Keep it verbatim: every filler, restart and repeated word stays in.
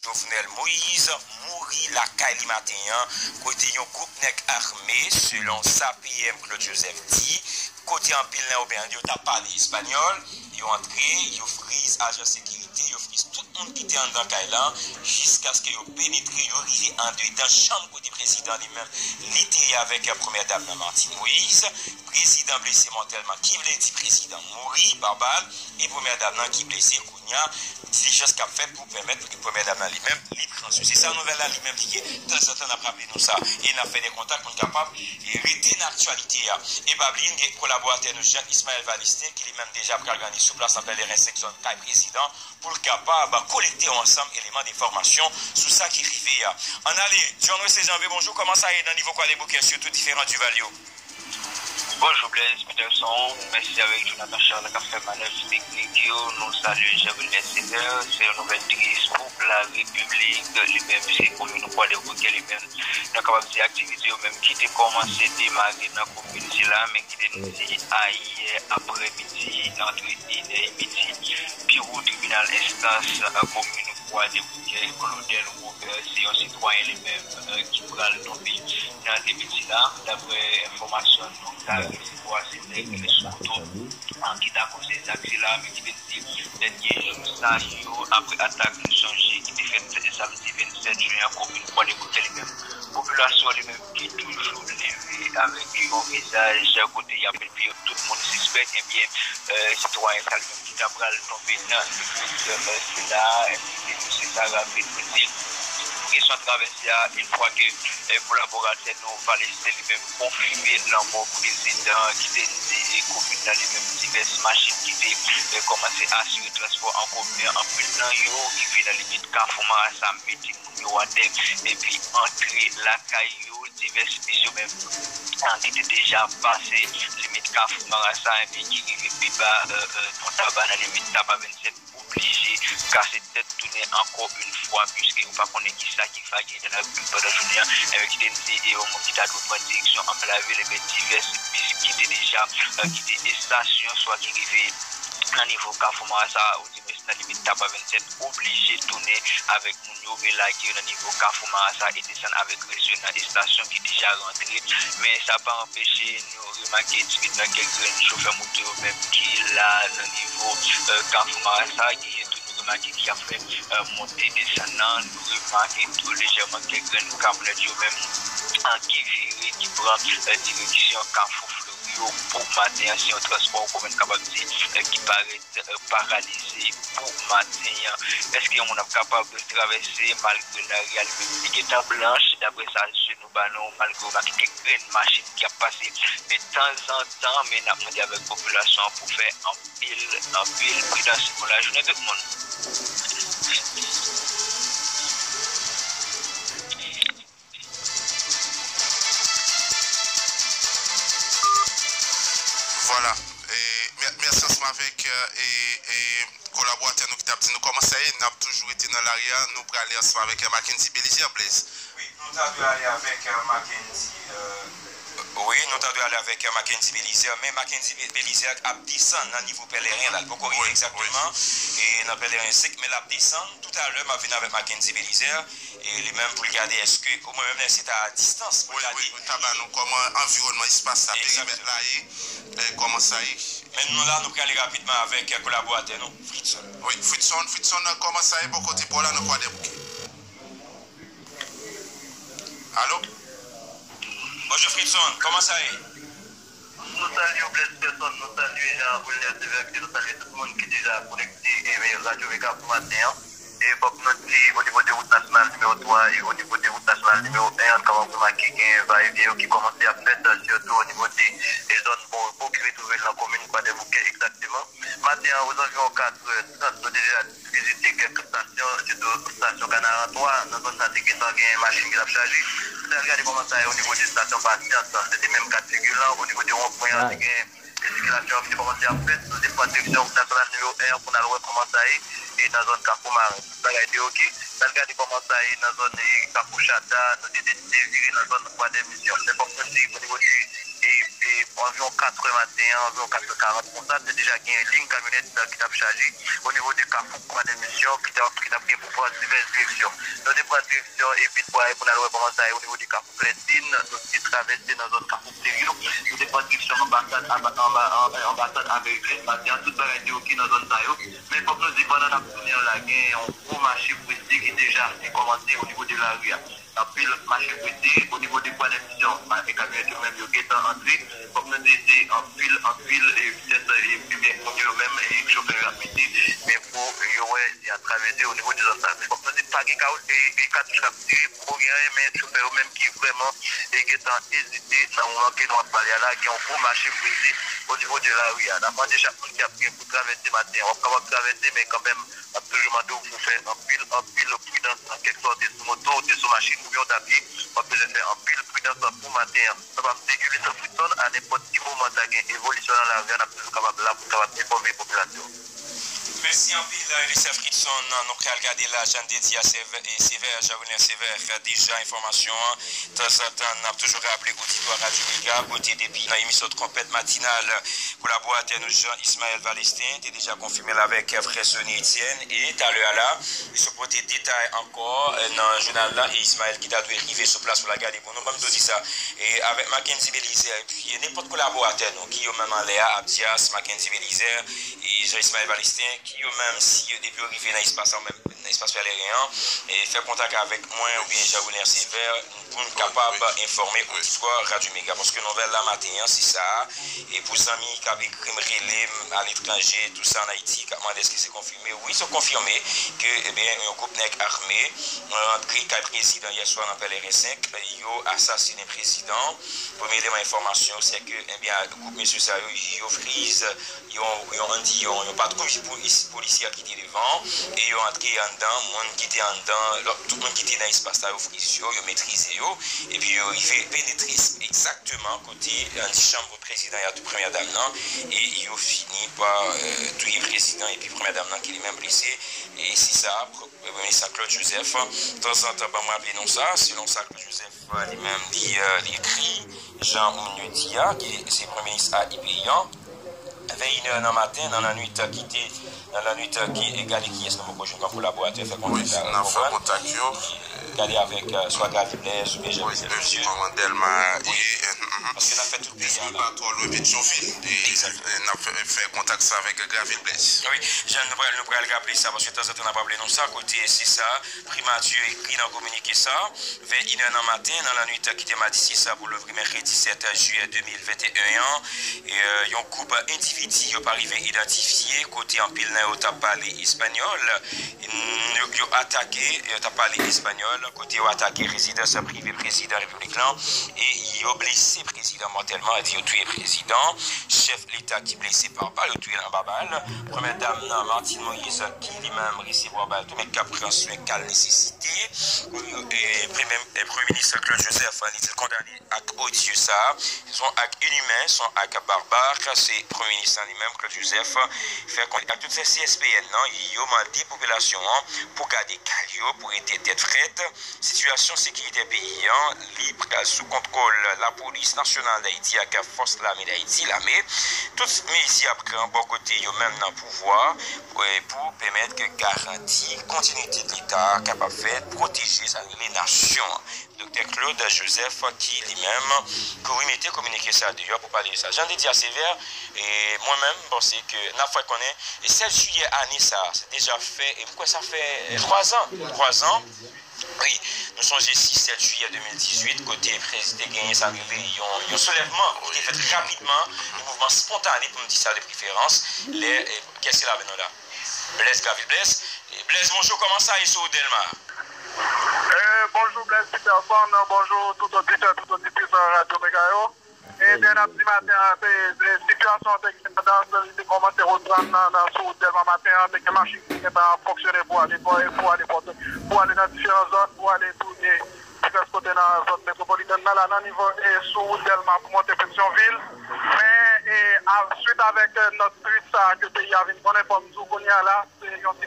Jovenel Moïse mouri lakay li maten an, kote yon gwoup nèg ame, selon sa P M Claude Joseph di, kote anpil nan yo, ben, yo t ap pale espanyòl, yo antre, yo friz ajan sekirite, yo friz tout moun ki te anndan kay la, jiskaske yo penetre, yo rive andedan chanm kote prezidan li menm, li te ye avèk premyè dam nan Martine Moïse. Prezidan blese mòtèlman, ki vle di prezidan mouri pa bal, e premyè dam nan ki blese. Kounye a, dilijans k ap fèt pou pèmèt premyè dam nan li menm, li pran swen. Se sa nouvèl la li menm li ye. Tanzantan, n ap raple nou sa. E n ap fè de kontak pou n kapab, e, rete nan aktyalite a. E pa bliye, n gen kolaboratè nou, Jean Ismaël Valestin, ki li menm deja pral rann li sou plas nan Pèleren senk zòn kay prezidan, pou l kapab kolekte yon ansanm eleman enfòmasyon sou sa ki rive a. Ann ale, John Wesley Janvier, bonjou. Kòman sa ye nan nivo Kwadèboukè, sitou diferan Duval yo? Bonjou Blaise Peterson, mèsi avèk Jonathan Charles k ap fè manèv teknik yo. Nou salye Jean Vilnè Césaire, se yon nouvèl tris pou Larepiblik. Li menm se komin Kwadèboukè, li menm nou kapab di aktivite yo menm ki te kòmanse demare nan komin sila, men ki te di ayè aprèmidi antre inè e midi, biwo tribinal enstans komin Kwadèboukè, Claudel Robert, se yon sitwayen li menm ki pral tonbe nan limit sila, daprè enfòmasyon nou ta resevwa, se nèg sou moto ki ta koze zak sila, men ki te di dènye jou sa yo, apre atak nou sonje ki te fèt samdi vennsèt jen an, komin Kwadèboukè li menm, popilasyon li menm ki toujou leve avèk yon vizaj kote y ap epi tout moun sispèk, ebyen, sitwayen sa li menm ki ta pral tonbe nan limit sila, epi se sa rapid pou di kesyon travèse a, yon fwa ke kolaboratè nou Valestin li menm konfime lanmò prezidan ki te di komin nan li menm divès machin ki te kòmanse asire transpò an komen, anpil nan yo rive nan limit Kafou Marasa, mete moun yo atè, epi antre lakay yo, divès bis yo menm ki te deja pase limit Kafou Marasa, epi ki rive pi ba Pon Taba nan limit Taba vennsèt oblije kase tèt tounen ankò yon fwa, piske yo pa konnen kisa ki va genyen nan lapli pandan jounen an, epi ki te di e yon moun ki ta dwe pran direksyon Anplavil, ebyen divès bis ki te deja kite estasyon, swa ki rive nan nivo Kafou Marasa, oudimwens nan limit Taba vennsèt, oblije tounen avèk moun yo e lage yo nan nivo Kafou Marasa e desann avèk rès yo nan estasyon ki deja rantre. Men sa pa anpeche nou remake timidman kèk grenn chofè moto yo menm ki la nan nivo Kafou Marasa, genyen tou nou remake ki ap fè monte desann nan, nou remake tou lejèman kèk grenn kamyonèt yo menm ki vire, ki pran direksyon Kafou Fleuri yo pou maten an. Se yon transpò, kòman n kapab di, ki parèt paralize pou maten an. Èske yon moun ap kapab travèse malgre lari a li menm li gentan blanch, daprè sa je nou ba nou, malgre w remake kèk grenn machin ki ap pase, men tanzantan, men n ap mande avèk popilasyon an pou fè anpil, anpil pridans. Bon lajounen tout moun. Vwala. E, mè- mèsi ansanm avèk e, e, kolaboratè nou ki t ap di nou kòman sa ye. N ap toujou rete nan lari a. Nou prale ansanm avèk Mackendy Belizaire, Blaise. Wi, nou ta dwe ale avèk Mackendy. Wi, nou ta dwe ale avèk Mackendy Belizaire, men Mackendy Be- Belizaire ap desann nan nivo Pèleren la. L poko rive egzakteman e nan Pèleren senk, men l ap desann. Toutalè, m ap vin avèk Mackendy Belizaire. E li menm pou l gade èske, omwen menm lè se ta a distans pou l gade. Wi, wi, ta ba nou kòman anviwònman, espas la, perimèt la ye, e, kòman sa ye. Men nou la, nou prale rapidman avèk kolaboratè nou, Fritson. Wi, Fritson, Fritson, kòman sa ye bò kote pa w la nan Kwadèboukè? Alo? Bonjou Fritson, kòman sa ye? Nou salye w, Blaise Peterson, nou salye Jean Wilner Césaire, nou salye tout moun ki deja konekte e radyo Mega pou maten an. E fòk nou di, onivo de wout nasyonal nimewo twa e onivo de wout nasyonal nimewo en an, nou kapab remake gen vayevyen yo ki kòmanse ap fèt, sitou onivo de e zòn Bon Repo ki retwouve l nan komin Kwadèboukè egzakteman. Maten an, ozanviwon katrè trant, nou te deja vizite kèk estasyon, sitou estasyon Kanaran twa. Nan zòn sa, te gentan gen machin ki t ap chaje. Nou t al gade kòman sa ye onivo de estasyon Pasyans, se te menm ka de figi lan. Onivo de wonpwen an, te gen sikilasyon ki te kòmanse ap fèt. Nou te pran direksyon wout nasyonal nimewo en an pou n al wè kòman sa ye e nan zòn Kafou Maren. Tout bagay te oke. N al gade kòman sa ye nan zòn e Kafou Chata. Nou te de- devire nan zòn Kwadèmisyon. Men fòk nou di, onivo de e, e Anviwon katrè maten an, anviwon katrè karant konsa, te deja gen liy kamyonèt ki t ap chaje o nivo de Kafou Kwa Dèmisyon ki t ap, ki t ap gen pou pran divès direksyon. Yo te pran direksyon Evidbwa pou n al wè kòman sa ye o nivo de Kafou Klètin, nou te travèse nan zòn Kafou Plevyo, nou te pran direksyon anbasad, anba, anba, anbasad amerikèn, maten an, tout bagay te oke nan zòn sa yo. Men fòk nou di, pandan n ap tounen an la, gen yon gwo mache prese ki deja kòmanse o nivo de lari a. Anpil mache prete o nivo de Kwa Dèmisyon. Kamyonèt yo menm yo gentan antre. Fòk nou di se anpil, anpil e vitès e ebyen moun yo menm e chofè yo ap mete men pou yo wè y ap travèse o nivo de zòn sa. Men fòk nou di pa gen katouch k ap tire, poko gen anyen, men chofè yo menm ki vrèman e gentan ezite nan moman ke nou ap pale a la, gen yon gwo mache prete o nivo de lari a. N ap mande chak moun ki ap gen pou travèse maten an, w ap kapab travèse, men kanmenm, n ap toujou mande w pou w fè anpil, anpil pridans, kèlkeswa w te sou moto, w te sou machin oubyen w t a pye, w ap bezwen fè anpil pridans pou maten an. Sa pa m se Julius Fritson, a nenpòt ki moman ta gen evolisyon nan lari a, n ap toujou kapab la pou n kapab enfòme popilasyon an. Mèsi anpil, Julius Fritson. Nou pral gade la, jan n te di a, Sévère, Jean Wilner Sévère, deja enfòmasyon an. Tanzantan, n ap toujou raple oditwa Radyo Mega, kote depi nan emisyon Twonpèt Matinal, kolaboratè nou Jean Ismaël Valestin te deja konfime l avèk frè Sony Etienne. E talè a la, li sot pote detay ankò, e, nan jounal la, e Ismaël ki ta dwe rive sou plas pou l al gade pou nou. Ban m tou di sa. E avèk Mackendy Belizaire, epi nenpòt kolaboratè nou, ki yo menm anlè a, Abdias, Mackendy Belizaire, e Jean Ismaël Valestin, ki yo menm, si yo, depi yo rive nan espas la, menm nan espas Pèleren an, e fè kontak avèk mwen oubyen Jean Wilner Sévère, pou n kapab enfòme oditwa Radyo Mega, paske nouvèl la maten an, se sa a. E pou zanmi k ap ekri m, rele m aletranje, tou sa ann Ayiti, k ap mande èske se konfime. Wi, se konfime ke, ebyen, yon gwoup nèg ame rantre kay prezidan yè swa nan Pèleren senk, yo asasinen prezidan. Premye eleman enfòmasyon, se ke, ebyen, gwoup mesye sa yo, yo friz yon, yon, ann di, yon, yon patwouy polis, polisyè ki te devan, e yo antre anndan, moun ki te anndan, lòt, tout moun ki te nan espas la, yo friz yo, yo metrize yo, epi yo rive penetre egzakteman kote, ann di, chanm prezidan an ak premyè dam nan, e yo fini pa, e, touye prezidan epi premyè dam nan ki li menm blese, e se sa, Premye Minis Claude Joseph, tanzantan, ban m raple nou sa, selon sa Claude Joseph, e, li menm, li, e, li ekri, jan moun yo di a, ki se Premye Minis a peyi an, vè inè nan maten, nan lannwit ki te, nan lannwit ki, e, gade kiyès nou poko jwenn kòm kolaboratè, fè kontak la, n ap fè kontak yo. Gade avèk, e, swa Gravy Blaise oubyen Jean Michel Monsieur. Paske n ap fè tout peyi a la. N ap fè, fè kontak sa avèk Gravy Blaise. Wi, jan nou pral, nou pral raple sa, paske tanzantan n ap raple nou sa, kote se sa, Primati ekri nan kominike sa, vè inè nan maten, nan lannwit kite madi sis pou leve mèkredi sèt jiyè de mil venteyen an, e, yon gwoup endividi yo pa rive idantifye, kote anpil nan yo t ap pale espanyòl, yo, yo atake, yo t ap pale espanyòl, kote yo atake rezidans prive prezidan repiblik lan, e yo blese prezidan mòtèlman, yo touye prezidan, chèf leta ki blese pa bal, yo touye l anba bal. Premyè dam nan, Martine Moïse, ki li menm resevwa bal tou, men k ap pran swen ka l nesesite. E, premye, e, Premye Minis Claude Joseph, li di l kondane ak odye sa a. Se yon ak inimen, se yon ak barbar. Se Premye Minis lan li menm, Claude Joseph, fè konnen ak tout C S P N nan, yo mande popilasyon an pou gade kay yo, pou rete tèt frèt. Sitiyasyon sekirite peyi an, li pral sou kontwòl Lapolis Nasyonal Dayiti ak Fòs Lame Dayiti, lame. Tout mezi ap pran bò kote yo menm nan pouvwa, e, pou pèmèt ke garanti kontinite de Leta kapab fèt, pwoteje sa rele nasyon an. Doktè Claude Joseph, ki li menm, ki remete kominike sa deyò pou pale de sa. Jan de di a Sévère, e mwen menm, m panse ke n ap fè konnen, e sèt jiyè ane sa a, se deja fè, e m kwè sa fè, e, twa zan, twa zan, wi, nou sonje sis, sèt jiyè de mil dizuit, kote prezi-, te genyen sa rele yon, yon soulèvman ki te fèt rapidman, yon mouvman spontane, pou m di sa de preferans, lè, e, kiyès ki la avè nou la? Blaise Gravy Blaise. E, Blaise, bonjou, kòman sa ye sou wout Dèlma? E, bonjou, Blaise Peterson, bonjou, tout oditè, tout oditris, e, Radyo Mega yo. Ebyen, n ap di maten an, se, se sitiyasyon an te gen tandans, li te kòmanse reprann nan, nan sou wout Dèlma maten an, te gen machin ki gentan ap fonksyone pou ale, pou, pou ale pòt, pou ale nan diferan zòn, pou ale tounen divès kote nan zòn metwopolitèn nan la, nan nivo, e, sou wout Dèlma pou monte Petyonvil. Men, e, a, swit avèk, e, nòt tris sa a ke peyi a vin konnen, fò m di w kounye a la, se yon